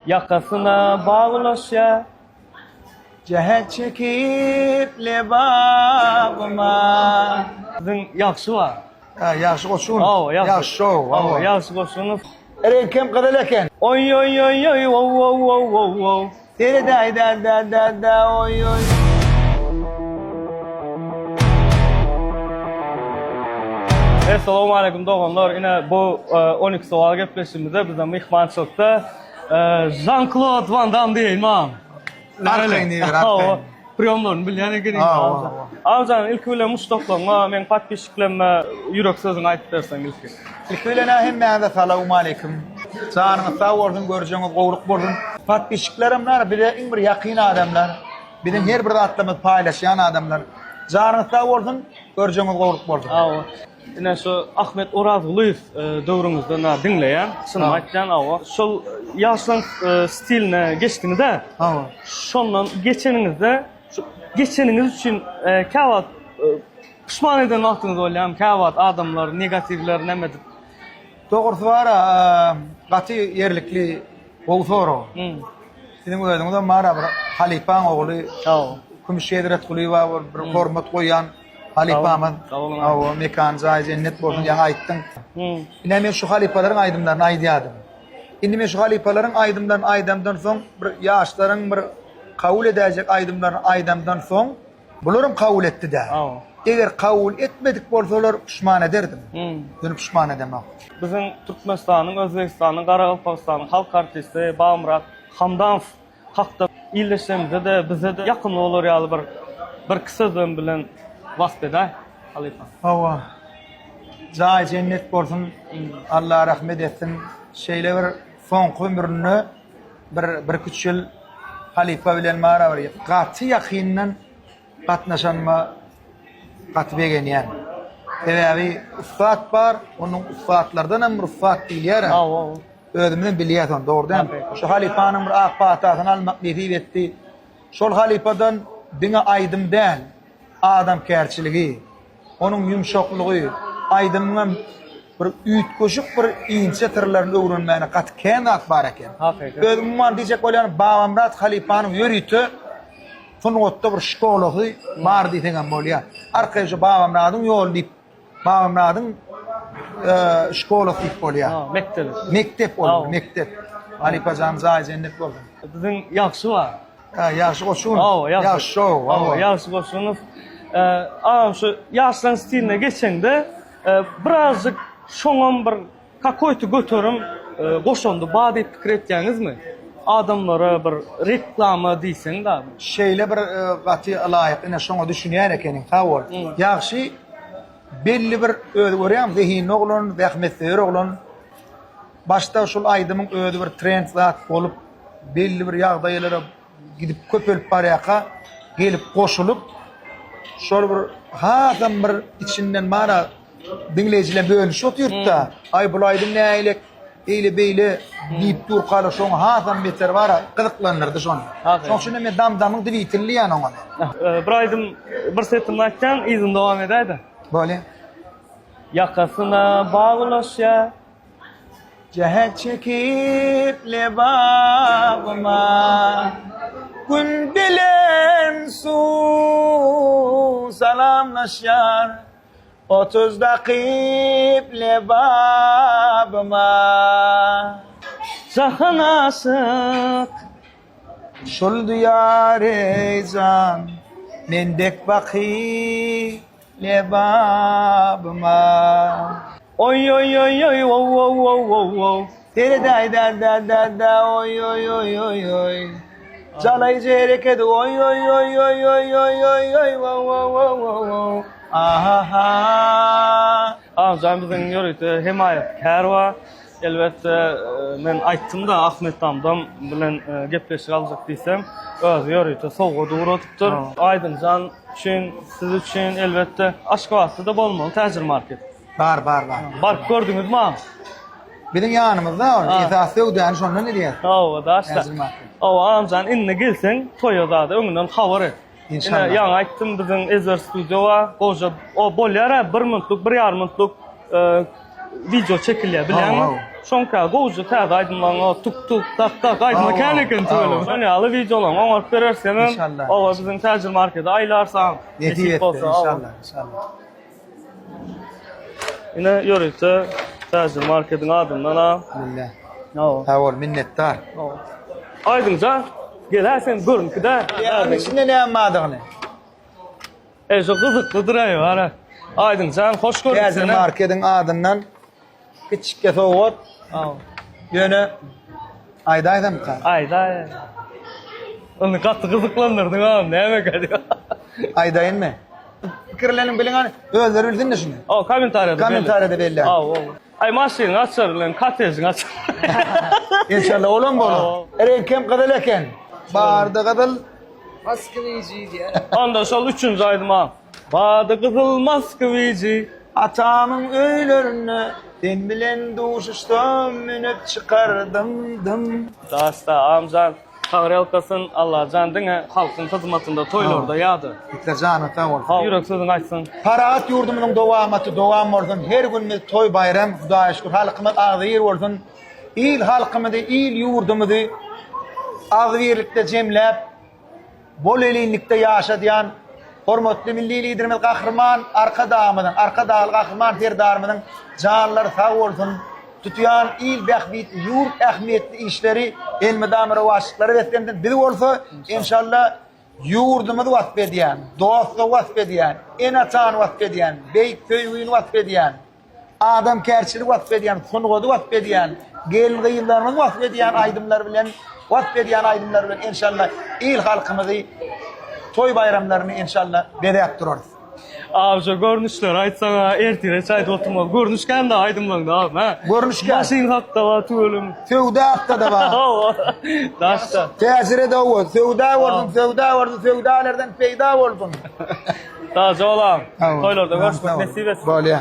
Ýakasyna baglaşýar. Jähek çekip lebabyma. Biziň ýagşy bar. Ha, ýagşy goşun. Hawa, ýagşy. Ýagşy şow. Hawa, ýagşy goşunow. Reňkem gyzyl eken. Oý oý oý oý ow ow ow ow ow. Seredäý dä dä dä dä oý oý. Essalamu aleýkum doganlar. Ine bu 12 sowal gepleşigimizde bize myhmançylykda Jean Claude Van Damme diýeýin maňa. Arkaýyn diýiber, arkaýyn. Priýomlaryny bilýän ekeniň. Agjan ilki bilen muşdaklaryňa, meň podpisçiklerime ýürek sözüňi aýdyp berseň ilki. Ilki bilen-ä hemmäňize salawmaleýkim. Janyňyz sag bolsun, görjegiňiz gowluk bolsun. Podpisçiklerim bar, bize iň bir ýakyn adamlar. Biziň her bir zatlarymyzy paýlaşýan adamlar. Janyňyz sag bolsun, görjegiňiz gowluk bolsun. Ine şu Ahmet Orazgulyýew döwrüňizde na diňleýän, çynymy aýtýan hawa. Şol ýaşlaň stiline geçdiňiz-ä. Hawa. Şondan geçeniňizde şu geçeniňiz üçin käwagt puşman eden wagtyňyz bolýarmy? Käwagt adamlar negatiwler näme edip. Dogrusy bar-a, gaty ýerlikli gowy sorag. Siziň özüňizem bar-a bir halypaň ogly. Hawa. Kümüş Hezretgulyýewa bir hormat goýýan. Halypamyz. Hawa, mekan jaýy jennet bolsun, ýaňy aýtdyň. Ine men şu halypalaryň aýdymlaryny aýdýardym. Indi men şu halypalaryň aýdymlaryny aýdamdan soň bir ýaşlaryň bir kabul edäýjek aýdymlaryny aýdamdan soň bularam kabul etdi-dä. Eger kabul etmedik bolsalar puşman ederdim. Ýöne puşman edemok. Biziň Türkmenistanyň, Özbegistanyň, Garagalpagystanyň halk artisti Bagmyrat Hamdamow Hakda ildeşlerimize-de, bize-de ýakymly bolar ýaly bir birki sözlem bilen wasp edäý, halypa. Hawa. Jaýy jennet bolsun. Allah rahmet etsin. Şeýle bir soňky ömründe bir birküç ýyl halypa bilen bara bir gaty ýakyndan gatnaşanyma gaty begenýän. Sebäbi ussat bar, onuň ussatlardan hem bir ussat diýilýär. Hawa. Özümizem bilýäs ony, dogry dälmi? Şu halypanyň bir ak patasyny almak nesip etdi. Şol halypadan diňe aýdym däl, adamkärçiligi, onuň ýumşaklygy, aýdymyňam bir üýtgeşik bir inçe syrlaryny öwrenmäne gaty kän zat bar eken. Hakykat. Özüm umuman diýjek bolýanym, Babamyrat halypanyň ýörite sungatda bir şkolasy bar diýseňem bolýar. Arkaýyn şu Babamyradyň ýoly diýip Babamyradyň şkolasy diýip bolýar. Ha, mekdebi. Mekdep ol, mekdep. Halypa jan jaýy jennet bolsun. Biziň ýagşy bar. Ha, ýagşy goşun. Hawa, ýagşy. Ýagşy şow, hawa. Ýagşy goşunow. Agam şu ýaşlaryň stiline geçeňde, birazjyk şoňam bir Kakoýty göterim goşandy bar diýip pikir etýäňizmi? Adamlara bir reklama diýseň da. Şeýle bir gaty ylaýyk ine şoňa düşünýän ekeniň sag bol. Ýagşy belli bir özi görýäň zehinli oglan zähmetsöýer oglan başda şul aýdymyň özi bir trend zat bolup belli bir ýagdaýlara gidip köpelip barýarka gelip goşulyp şol bir hasam bir içinden bara diňleýjiler bölünişip otyrdy-da. Aý bul aýdym nähili eýle beýle diýip durkalar şoň hasam beter bara gyzyklandyrdy şony. Şoň üçin hem men Dam-damyň dwitini diýýän oňa. Bir aýdym bir setirini aýtýaň yzyny dowam edäýdä. Bolýa. Ýakasyna baglaşýa. Jähek çekip lebabyma Gün bilen suw salamlaşýar 30 dakyp lebabyma. Jahan aşyk. Şul diýar eý jan, men dek baky Lebabyma. Oý oý oý oý ow ow ow ow ow. Seredäý dä dä dä dä oý oý oý oý oý. Jalaýjy herekedi oý oý oý oý oý oý oý oý ow ow ow ow ow. Ahaha. Agjan biziň ýörite hemaýatkär bar. Elbetde men aýtdym-da Ahmet Damdam bilen gepleşik aljak diýsem, özi ýörite sowgat ugradypdyr. Aýdynjan üçin, siz üçin elbetde Aşgabatda-da bolmaly Täjir market. Bar, bar, bar. Baryp gördüňizmi agam? Biziň ýanymyzda ol. Esasy söwdany şondan edýäs. Hawa, daşda. Täjir market. Hawa, agamjan indi gelseň toýa zada öňünden habar et. Ine, Inşallah. ýaňy aýtdym biziň Ezber studio bar. Goja o bolýar-a bir minutlyk, bir ýarym minutlyk e, wideo çekilýär bilýäňmi? Şoňka gowja täze aýdymlaryň tuk tuk tak tak aýdymy kän eken tüweleme. Şon ýaly wideolaryňy oňaryp bereris hemem. Oba biziň täjir markete aýlarsaň. Nesip etse inşallah inşallah. Ine ýörite täjir marketiň adyndan ha. Billah. Sag bol minnetdar. Aýdyňja geläý sen görünkide. Ýa içinde näme bardygyny. E şu gyzyklydyr aý bara. Aýdyň jan hoş gördük Täjir seni. marketiň adyndan kiçikge sowgat. Ýöne aýdaýsamka. Aýdaý. Ony gaty gyzyklandyrdyň ha, näme gelýär? Aýdaýynmy? Pikirleniň biliň hany, özleri bilsin-de şuny. O, kommentariýada belli. Kommentariýada belli. Aw, aw. Aý maşynyň açary bilen kotejiň açary. Enşalla olam bolar. Reňkem gyzyl eken. Bardy gyzyl. Moskwici diýýär. Onda şol üçünji aýdyma. Bardy gyzyl Moskwici. Atamyň öýlerinde sen bilen duşuşsam münüp çykardym dym. Daşda agam jan Taňryýalkasyn Allajan diňe halkyň hyzmatynda toýlarda ýada. Gitler janyň sag bolsun. Ýürek sözüňi aýtsaň. Parahat ýurdumyzyň dowamaty dowam bolsun her günümiz toý baýram Hudaýa şükür halkymyz agzybir bolsun il halkymyzy il ýurdumyzy agzybirlikde jemläp bol elinlikde ýaşadýan hormatly milli liderimiz Gahryman Arkadagymyzyň Arkadagly Gahryman Serdarymyzyň janlary sag bolsun tutýan il bähbitli ýurt ähmiýetli işleri elmydama rowaçlyklara beslensin biz bolsa enşalla Ýurdumyzy wasp edýän, dostlugy wasp edýän, ene-atany wasp edýän, beýik söýgini wasp edýän, adamkärçiligi wasp edýän, sungaty wasp edýän, gelin-gyzlarymyzy wasp edýän aýdymlar bilen wasp edýän aýdymlar bilen enşalla il-halkymyzy toý-baýramlaryny enşalla bezäp durarys. Abi şu görnüşleri aýtsaňa ertire çaýda oturmaly. Görnüş kän-de aýdymlaryňda abi hä? Görnüş kän. Maşyn hakda bar tüweleme. Söwda hakda-da bar. Hawa. Daşda. Täsir ede Söwda bolsun, söwda bolsun, söwdalardan peýda bolsun. Sagja bol agam. Toýlarda görüşmek nesip etsin. Bolýa.